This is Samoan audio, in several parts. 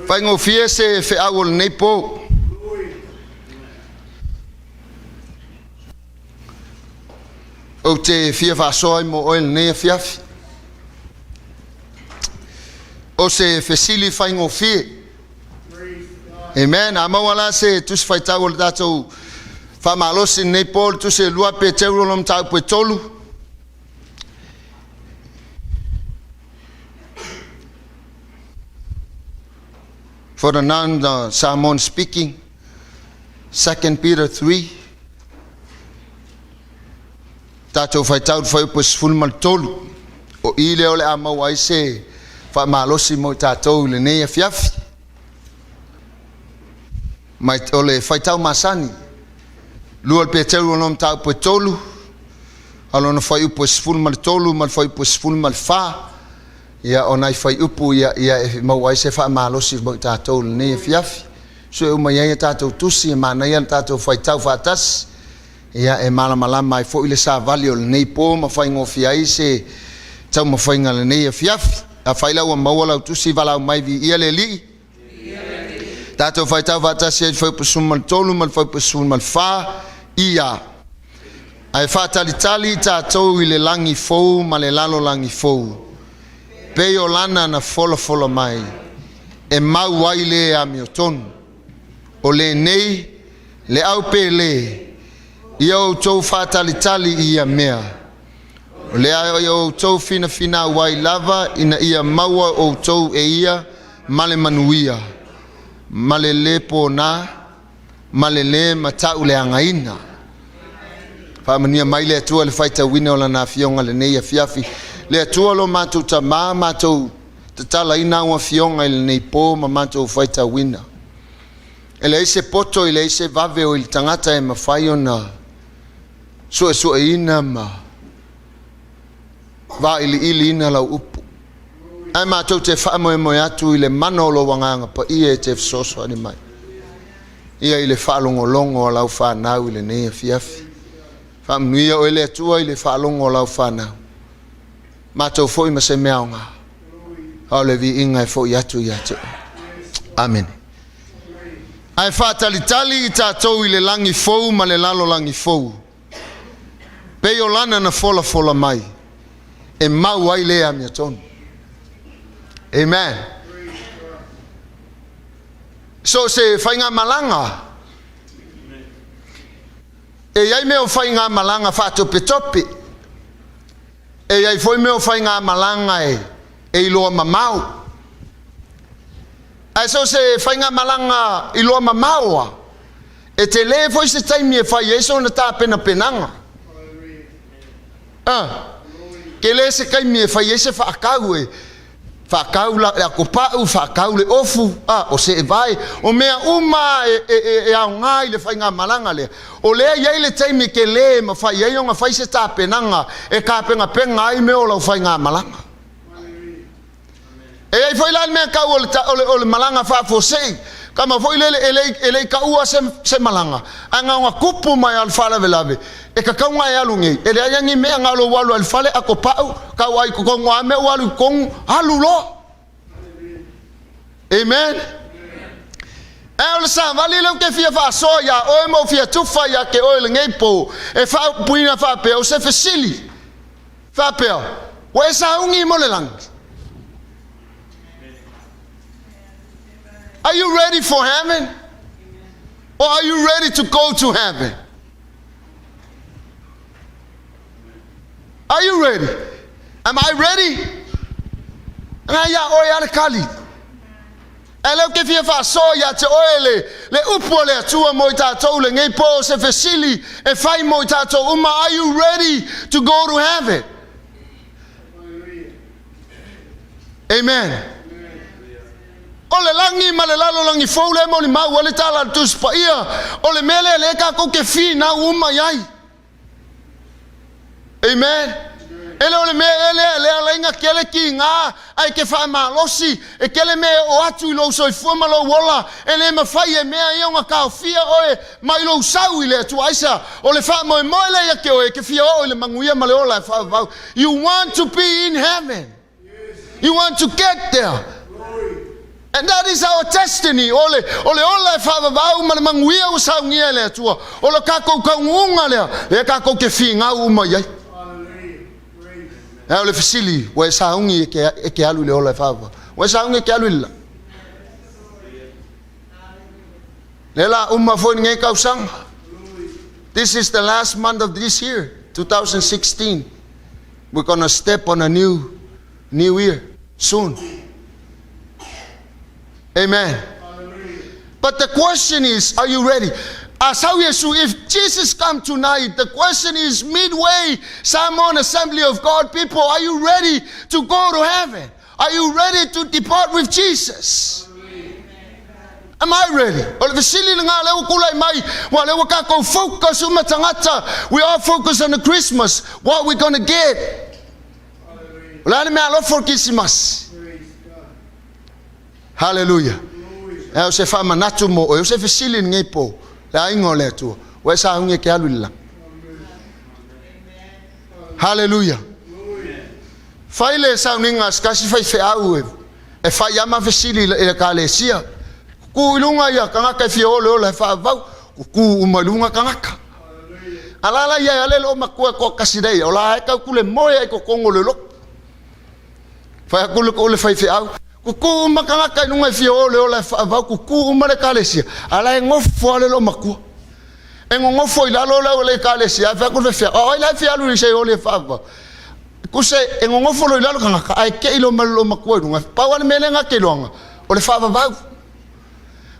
Faigofie se feau o lenei po. Ou te fia faasoa ai mo oe lenei afiafi. O se fesili faigofie. Amen. A maua la se tusi faitau o le tatou faamalosi lenei po, le tusi e lua Peteru lona mataupu e tolu. For the non-Samoan speaking, 2 Peter 3, tatou faitau le fuaiupu e 13, o i lea o le a maua ai se faamalosi mo i tatou i lenei afiafi. Mai, o le faitau masani, lua le Peteru o lona mataupu e tolu, a lona fuaiupu e 13 ma le fuaiupu e 14, ia o nai fuaiupu ia, ia e maua ai se faamalosi mo i tatou i lenei afiafi. Sue uma i ai a tatou tusi e manaia le tatou faitau faatasi, ia e malamalama ai foi le savali o lenei po ma faigofie ai se taumafaiga lenei afiafi. Afai la ua maua lau tusi valaau mai viia le Alii. Tatou faitau faatasi ai le fuaiupu 13 ma le fuaiupu 14, ia. Ae faatalitali i tatou i le lagi fou ma le lalolagi fou, pei o lana na folafola mai, e mau ai le amiotonu. O lenei, le au pele, ia outou faatalitali i ia mea. O lea ia outou finafinau ai lava ina ia maua outou e ia ma le manuia, ma le lē pona, ma le lē matauleagaina. Faamanuia mai le Atua i le faitauina o Lana Afioga lenei afiafi. Le Atua lo matou Tamā, matou tatalaina au Afioga i lenei po ma matou faitauina. E leai se poto, e leai se vave o i le tagata e mafai ona suesueina ma vailiiliina lau upu. Ae matou te faamoemoe atu i le mana o lou Agaga Paia e te fesoasoani mai ia i le faalogologo a lau fanau i lenei afiafi. Faamanuia oe le Atua i le faalogo a lau fanau. Matou foi ma se mea aoga. A o le viiga e foi atu ia te oe. Amene. Ae faatalitali i tatou i le lagi fou ma le lalolagi fou, pei o lana na folafola mai, e mau ai le amiotonu. Amen. So se faigamalaga, e i ai mea o faigamalaga faatopetope, e i ai foi mea o faigamalaga e, e iloa mamao. Ae so se faigamalaga iloa mamao a, e tele foi se taimi e fai ai sona tapenapenaga. A, tele se taimi e fai ai se faakau e faakau la, le akopa'u, faakau le ofu, a, o se evae, o mea uma e, e, e, e aoga i le faigamalaga lea. O lea e i ai le taimi tele e mafai ai ona fai se tapenaga e tapenapena ai mea o lau faigamalaga. E i ai foi la le mea tau o le, o le, o le malaga faafuasei, kama foi lele e le, e le i taua se, se malaga, ae na ona tupu mai lava le faalavelave, e tatau ona e alu nei, e leai lava ni mea, na o lou alu lava i le fale, ato pau, tau ai i totonu o a mea ua alu i totonu, alu loa. Amen. Ae o le savali lea ou te fia faasoa iā oe ma ou fia tufa ia te oe i lenei po, e faaupuina faapea, o se fesili. Faapea, Ua e sauni mo le lagi? Are you ready for heaven? Or are you ready to go to heaven? Are you ready? Am I ready? Nga ia oe a le kali. E leo ke fia faasoa ia te oe le, le upu a le Atua mo i tatou lenei po o se fesili e fai mo i tatou uma, Are you ready to go to heaven? Amen. O le lagi ma le lalolagi fou lea e molimau ai le tala a le Tusi Paia, o le mea lea lea tatou te finau uma i ai. Amen. E le o le mea ea lea, lea ala ai na kele kiga, ae ke faamalosi, e kele mea e oo atu i lou soifua ma lou ola, e le mafai e mea ia ona taofia oe mai lou sau i le Atua. Aisea? O le faamoemoe lea ia te oe, e te fia oo i le manuia ma le ola e faavavau. You want to be in heaven. You want to get there. And that is our destiny. O le, o le ola e faavavau ma le manuia ua saunia e le Atua. O le tatou taunuuga lea, lea tatou te figau uma i ai. Ae o le fesili, ua e sauni e ke, e ke alu i le ola e faavavau? Ua e sauni e ke alu i le lagi? Lea la uma foi lenei tausaga. This is the last month of this year, 2016. We're gonna step on a new, new year soon. Amen. But the question is, are you ready? A sau Iesu, if Jesus come tonight, the question is midway, Samoan Assembly of God people, are you ready to go to heaven? Are you ready to depart with Jesus? Am I ready? O le fesili lena lea ua tulai mai, ua lea ua tatou focus uma tagata. We all focus on the Christmas. What we gonna get? O le a le mea alofa o le Kerisimasi? Haleluia. E o se faamanatu mo oe, o se fesili lenei po, le aiga o le Atua, ua e sauni e ke alu i le lagi. Haleluia. Fai le sauniga a se tasi faifeau e, e fai ama fesili i le ekalesia. Kuku i luga ia tagata e fia o le ola e faavavau, kuku uma i luga tagata. A la la ia e ale lo matua toatasi nei, o la e tau kule moe ai totonu o le lotu. Fai atu le le faifeau, kuku uma tagata i luga e fia o le ola e faavavau, kuku uma le ekalesia, a la e nofo lava le loomatua. E nonofo i lalo le au le ekalesia, ae fai atu le faifeau, o ai la e fia alu i se oli e faavavau. Kuse e nonofo loa i lalo tagata, ae kei loa ma le loomatua i luga. Pau lava le mea lea na te iloaga, o le faavavau.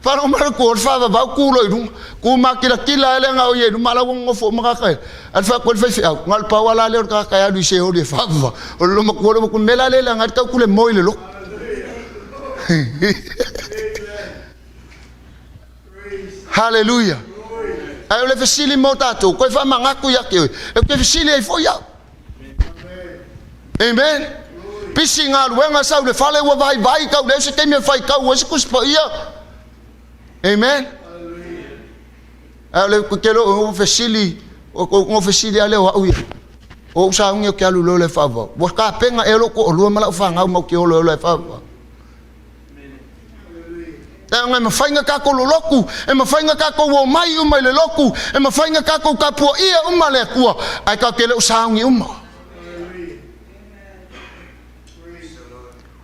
Faalogo mai le ku o le faavavau ku loa i luga. Ku makilatila ai le aga o ia i luma, a la ua nonofo uma tagata ia. Ae le fai atu ai le faifeau, na o le pau lava la lea o le tagata e alu i se oli e faavavau, o le loomatua lea ua ku. O le mea la lea e leaga ai le tau kule moe i le lotu. Haleluia! Ae o le fesili mo tatou, koe faamanatu ia te oe, e te fesili ai foi au. Amen. Pisi galuega sau le fale ua vaivai tau leai se taimi e faitau ai se Tusi Paia. Amen. Ae o le tele o fesili, o fesili lava lea o au ia. O ou sauni ou te alu loa le faavavau. Ua tapena ea lou toalua ma lau fanau matou te o loa le faavavau. Leaga e mafai ona tatou lolotu, e mafai ona tatou omai uma i le lotu, e mafai ona tatou tapuaia uma le Atua, ae tatou te le o sauni uma.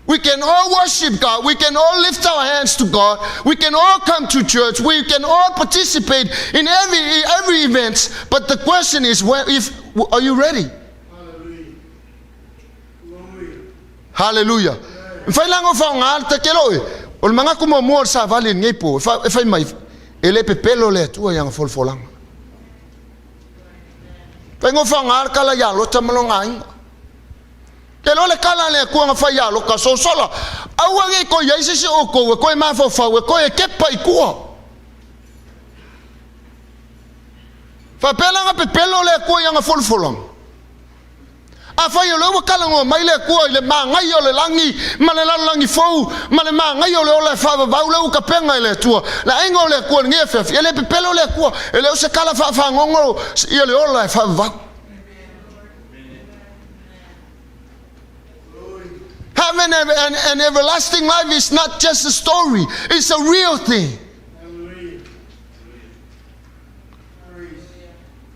We can all worship God. We can all lift our hands to God. We can all come to church. We can all participate in every every event. But the question is, where, if are you ready? Haleluia! Mafai la ona faaaoga le takelo e. O le manatu muamua o le savali i lenei po, e fai mai, e le pepelo le Atua i ana folafolaga. Fai ona faaaoga le tala ia Lota ma lona aiga. Te iloa le tala a le Atua na fai ia Lota, sosola, aua ne i toe i ai se isi o outou e toe mafaufau e toe kepa i tua. Faapea la ona pepelo le Atua i ana folafolaga. Afai o lea ua talanoa mai le Atua i le manaia o le lagi ma le lalolagi fou ma le manaia o le ola e faavavau lea ua tapena e le Atua, le aiga o le Atua i lenei afiafi, e le pepelo le Atua, e le o se tala faafagogo ia le ola e faavavau. Heaven and, and, and everlasting life is not just a story, it's a real thing.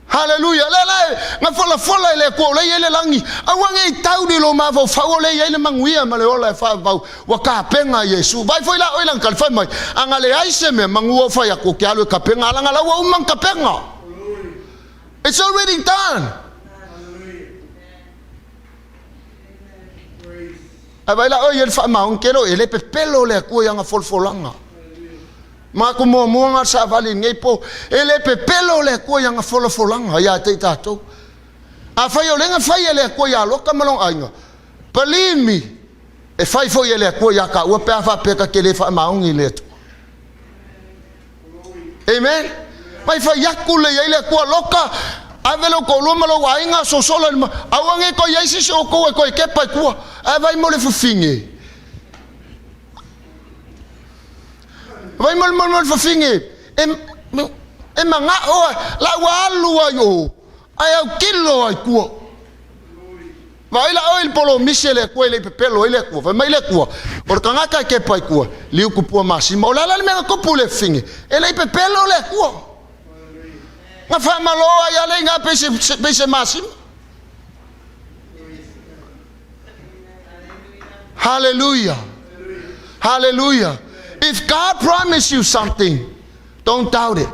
Haleluia! Lea la e gafolafola e le Atua o lea e i ai le lagi. Aua ne i tau ni lou mafaufau o lea e i ai le manuia ma le ola e faavavau. Ua tapena Iesu. Vaai foi la oe i lana tali, fai mai, A na leai se mea, manu ou fai atu ou te alu e tapena, a lana la ua uma ona tapena. It's already done. Ae vaai la oe i ai le faamaoni tele o e le pepelo le Atua i ana folafolaga. Manatu muamua na savali i lenei po, e le pepelo le Atua i ana folafolaga ia te i tatou. Afai o lea na fai e le Atua ia Lota ma lona aiga, believe me, e fai foi e le Atua ia taua pe a faapea ta te le faamaoni i le Atua. Amen. Mai fai atu le iai le Atua Lota, ave lou toalua ma lou aiga, sosola i le ma, aua ne i toe i ai se isi o outou e toe kepa i tua. Ae vai mo le fafine. Vai mo le mo le fafine e e manao la ua alu ai o, ae autilo ai tua. Vaai la oe i le polomisi a le Atua e le i pepelo ai le Atua. Fai mai le Atua, O le tagata e kepa i tua, liu tupua masima. O le a la le mea na tupu i le fafine? E le i pepelo le Atua. Na faamalo ai lava le iga pei se, pei se masima. Hallelujah. Hallelujah. If God promise you something, don't doubt it.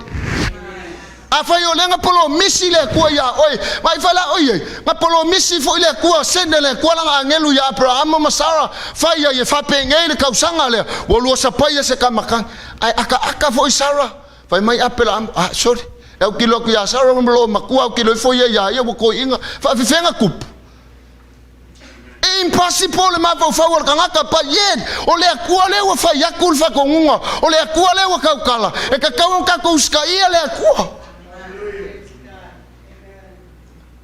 Afai o lea na polomisi le Atua iā oe, vaai fai la oi ai, na polomisi foi le Atua, sene le Atua lana agelu iā Aperahama ma Sara, fai ai e faapenei le tausaga lea, ua lua sapaia se tama tane. Ae akaaka foi Sara, fai mai Aperahama, ah, sorry, e autilo atu iā Sara ma loo matua, autilo ifo ia iā ia ua toeaina, faafefea na tupu? Impossible le mafaufau o le tagata, but yet, o le Atua lea ua fai atu le faatonuga, o le Atua lea ua tautala, e tatau ona tatou usitaia le Atua.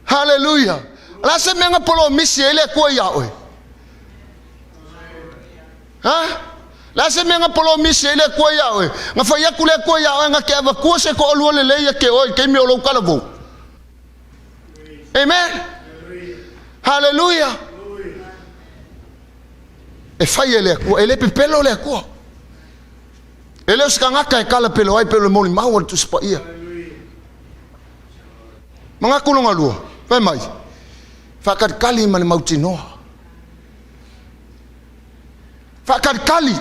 Hallelujah. O le a se mea na polomisi ai le Atua iā oe? Ha? Le a se mea na polomisi ai le Atua iā oe? Na fai atu le Atua iā oe na te avatua se toalua lelei ia te oe i le taimi o lou talavou. Amen. Hallelujah. E fai e le Atua, e le pepelo le Atua. E le o se tagata e tala pelo ai pelo le molimau a le Tusi Paia. Manatu lona lua, fai mai, faatalikali ma le mautinoa. Faatalikali,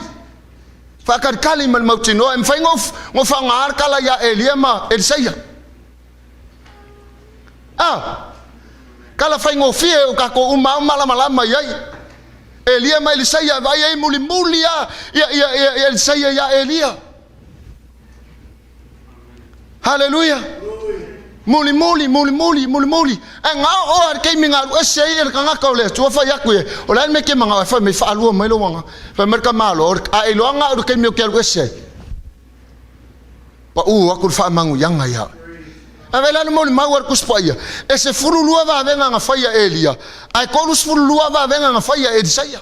faatalikali ma le mautinoa. E mafai ona faaaoga le tala ia Elia ma Elisaia. A! Tala faigofie o tatou uma lava malamalama i ai. Elia ma Elisaia e vaai ai mulimuli lava ia, ia, ia Elisaia ia Elia. Haleluia! Mulimuli, mulimuli, mulimuli. Ae na oo lava i le taimi na alu ese ai le tagata o le Atua fai atu ia, o le a le mea e te manao ai? Fai mai, faalua mai lou agaga. Fai mai le tamaloa, a e iloa na o le taimi ou te alu ese ai. Pau atu le faamanuiaga ia oe. Ae vaai la le molimau a le Tusi Paia, e 12 vavega na fai a Elia, ae 32 vavega na fai a Elisaia.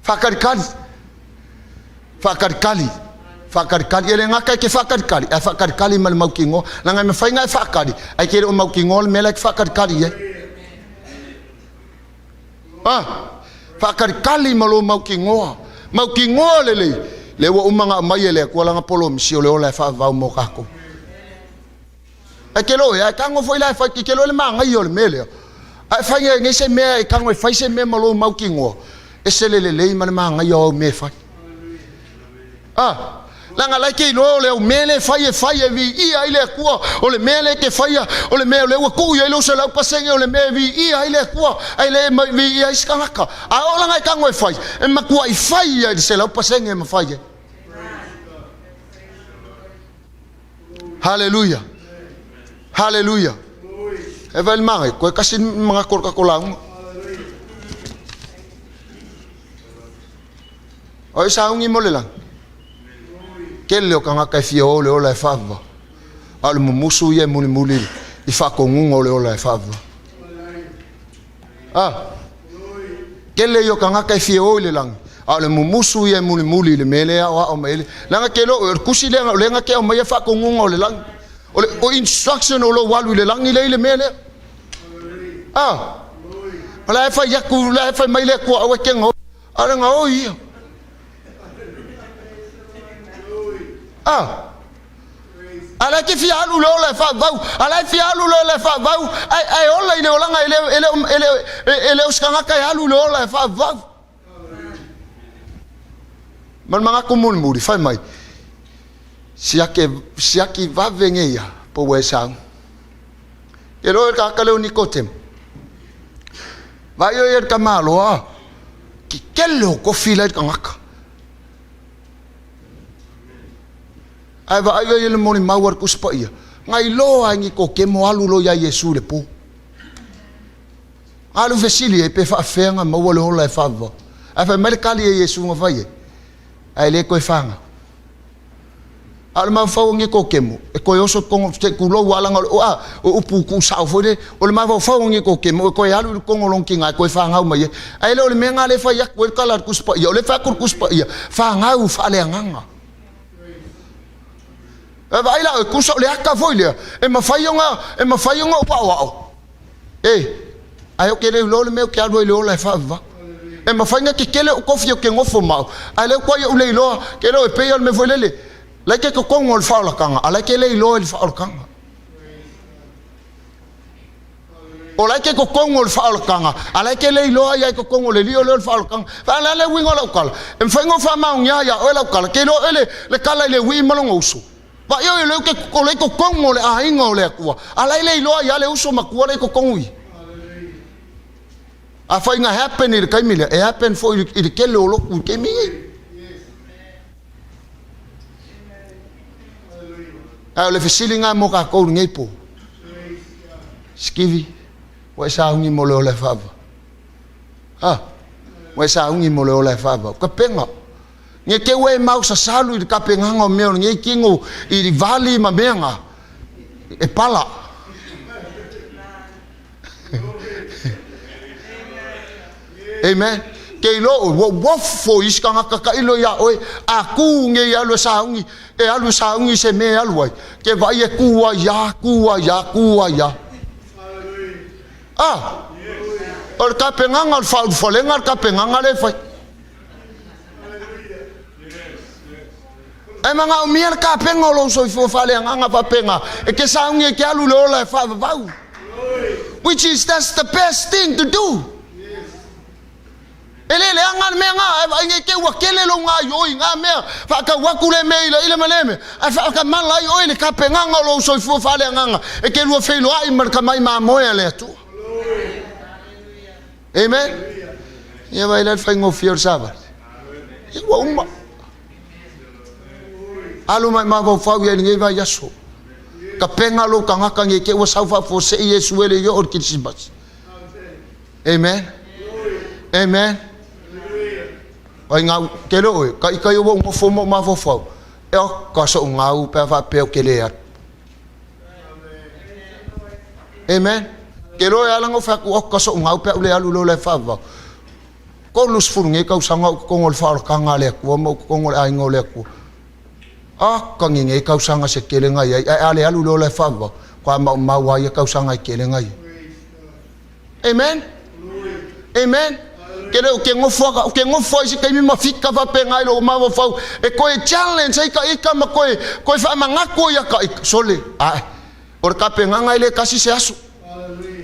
Faakalikali, faakalikali, faakalikali. E le gata e te faakalikali, ae faakalikali ma le mautinoa. Leaga e mafai ona e faakali, ae te le o mautinoa le mea la e te faakalikali i ai. A, faakalikali ma lou mautinoa, mautinoa lelei, lea ua uma ona aumai e le Atua lana polomisi o le ola e faavavau mo tatou. Ae ke loe, ae tago foi la e fai, ke loe le manaia o le mea lea. Ae fai e nei se mea e tago e fai se mea ma lou mautinoa, ese le lelei ma le manaia o au mea e fai. A, leaga la e te iloa o le au mea lea e fai e fai e viia ai le Atua, o le mea lea e te faia, o le mea o lea ua tuu i ai lou 100% o le mea e viia ai le Atua, ae le viia ai se tagata. A oo laga e tago e fai, e matuai fai ia i le 100% e mafai ai. Haleluia! Haleluia! E vaai le manaia, koe tasi le manatu o le tatou lauga. O e sauni mo le lagi. Tele o tagata e fia o le ola e faavavau. A o le mumusu ia e mulimuli i faatonuga o le ola e faavavau. A. Tele ia o tagata e fia o i le lagi, a o le mumusu ia e mulimuli i le mea lea e aoao mai ai le. Leaga te iloa o le tusi lea, o lea na te aumaia faatonuga o le lagi. O le o instruction o lou alu i le lagi lea i le mea lea. A. O la e fai atu, la e fai mai le Atua aua e te gaoi. A o le gaoi ia. A. A la e te fia alu i le ola e faavau, a la e fia alu i le ola e faavau, ae, ae ola i le olaga e le, e le, e le, e le o se tagata e alu i le ola e faavau. Ma le manatu mulimuli, fai mai, siake, siaki vave nei ia, po ua e sau. E loa e le tagata lea o Nikotemo. Vaai o ia le tamaloa, ke tele o tofi la i le tagata. Ae vaai oe i le molimau a le Tusi Paia, na iloa e Nikotemo alu loa iā Iesu i le po. Alu fesili ai pe faafefea na maua le ola e faavavau. Ae fai mai le tali a Iesu na fai ai, ae le toe fanau. A o le mafaufau o Nikotemo, e toe oso tonu, se i tulou lava leaga o le, a, o upu tuusao foi lea, o le mafaufau o Nikotemo e toe alu i totonu o lona tina e toe fanau mai ai. Ae le o le mea lena lea e fai atu ai le tala a le Tusi Paia, o lea e fai atu le Tusi Paia, fanau faaleagaga. E vaai la oe, tusa o le ata foi lea, e mafai ona, e mafai ona ou aoao. E. Ae ou te le iloa le mea ou te alu ai i le ola e faavavau. E mafai ona tetele ou tofi ou te nofo ma au, ae lea ua ou le iloa, ke leo e pei o le mea foi lele, la e te totonu o le faaolataga, a la e te le iloa i le faaolataga. O la e te totonu o le faaolataga, a la e te le iloa ia i totonu o le lio lea o le faaolataga. Fa la le uiga o lau tala, e mafai ona ou faamaonia ia oe lau tala, ke iloa oe le, le tala i le uii ma lona uso. Vaai oe o lea o le i totonu o le aiga o le Atua, a la e le iloa ia le uso matua la e i totonu i. Afai na happen i le taimi lea, e happen foi i le tele o lotu i le taimi nei. Ae o le fesili lena mo tatou i lenei po. Sikivi, ua e sauni mo le ola e faava. Ha, ua e sauni mo le ola e faava. Kapega. Ne te ua e mau sasalu i le tapenaga o mea o lenei tino i vali ma mea na. E pala. Amen. Ke iloa oe, ua uafo isi tagata tailo iā oe, a kū nei e alu e sauni, e alu e sauni i se mea e alu ai, ke vaai e kū ai iā, kū ai iā, kū ai iā. Ah! O le tapenaga o le faaulufalega le tapenaga lea e fai. E manaomia le tapena o lou soifua faaleagaga faapena e te sauni e te alu i le ola e faavavau. Which is that's the best thing to do. E le leaga le mea na, ae vaai nei te ua tele lou gaoioi i na mea, faatau atu le mea i le ma le mea, ae faatamala ai oe i le tapenaga o lou soifua faaleagaga e te lua feiloai ma le tamai mamoe a le Atua. Amen. Ia vai la le faigofie o le savali. Ia ua uma. Alu mai mafaufau ia i lenei vaiaso. Tapena lou tagata nei te ua sau faafuasei Iesu e le i oo le Kerisimasi. Amen. Amen. Ai ngau, ke le oe, ka ika ia ua nofo mo mafaufau. E o, ka so ngau pe a faapea o ke le atu. Amen. Ke loa e ala na ou fai atu, oka soʻu gau pe a ou le alu loa la e faavavau. 30 nei tausaga o ou totonu o le faaolataga a le Atua ma ou totonu o le aiga o le Atua. Oka ni nei tausaga se tele na i ai, ae a le alu loa la e faavavau, faatoa maumau lava ia tausaga e tele na i ai. Amen. Amen. Ke le o ke nofo o ke nofo ai se taimi ma fika faapena i lou mafaufau e toe challenge ai ka ika ma toe toe faamanatu ia ka ika. Sole, ae o le tapenaga e le tasi se aso.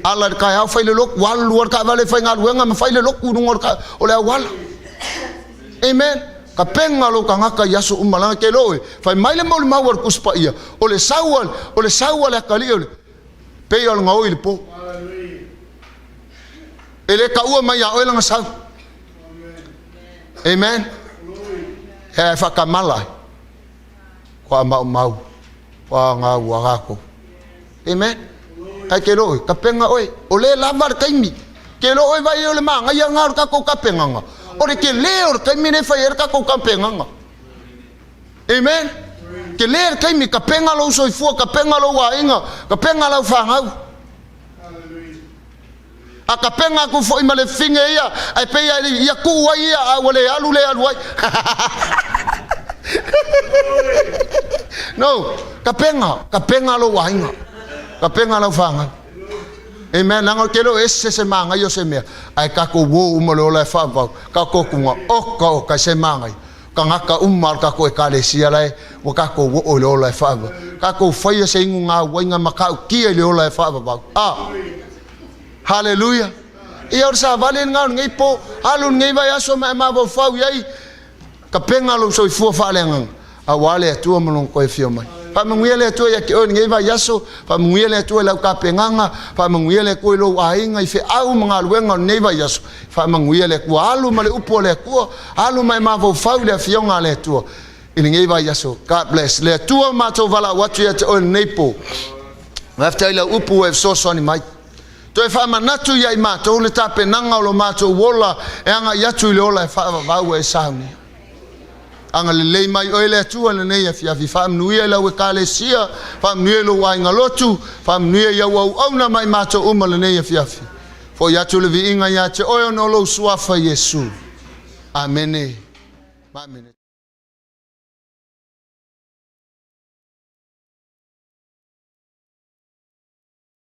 Ala i le taeao fai le lotu, alu lava le taavale e faigaluega ma fai le lotu i luga o le, o le auala. Amen. Tapena lou tagata i aso uma leaga ke iloa oe, fai mai le molimau a le Tusi Paia, o le sau a, o le sau a le atalii o le, Pei o le gaoi i le po. E le taua mai ia oe lana sau. Amen. He ae faatamala ai. Kua maumau. Kua gau a rākou. Amen. Ae ke iloa oe, tapena oe. O le lava le taimi. Ke iloa oe vai o le mānaia lena o le tatou tapenaga. O le telē o le taimi lea e fai ai le tatou tapenaga. Amen. Tele le taimi, tapena lou soifua, tapena lou aiga, tapena lau fanau. A tapena atu foi ma le fine ia, ae pei a ia tuu ai ia, a ua le alu le alu ai. No, tapena, tapena lou aiga, tapena lau fanau. Amen. Leaga o le tele o ese se mānaia o se mea, ae tatou uo uma le ola e faavavau, tatou kuga, oka oka e se mānaia. Tagata uma a le tatou Ekalesia la e ua tatou oo i le ola e faavavau. Tatou faia se igu gauaiga matautia i le ola e faavavau. A! Haleluia! Ia o le savali lena o lenei po, alu lenei vaiaso ma e mafaufau i ai, tapena lou soifua faaleagaga, aua le Atua ma Lona toe afio mai. Faamanuia le Atua ia te oe i lenei vaiaso, faamanuia le Atua i lau tapenaga, faamanuia le Atua i lou aiga, i feau ma galuega o lenei vaiaso. Faamanuia le Atua, alu ma le upu a le Atua, alu ma e mafaufau i le Afioga a le Atua i lenei vaiaso. God bless. Le Atua matou valaau atu ia te oe lenei po. Faafetai i lau upu ua e fesoasoani mai. Toe faamanatu ia i matou le tapenaga o lo matou ola e agai atu i le ola e faavavau ua e saunia. Agalelei mai oe le Atua i lenei afiafi. Faamanuia i lau Ekalesia, faamanuia i lou aiga lotu, faamanuia i au auauna ma i matou uma lenei afiafi. Foi atu le viiga ia te oe ona o lou suafa Iesu. Amene ma amene.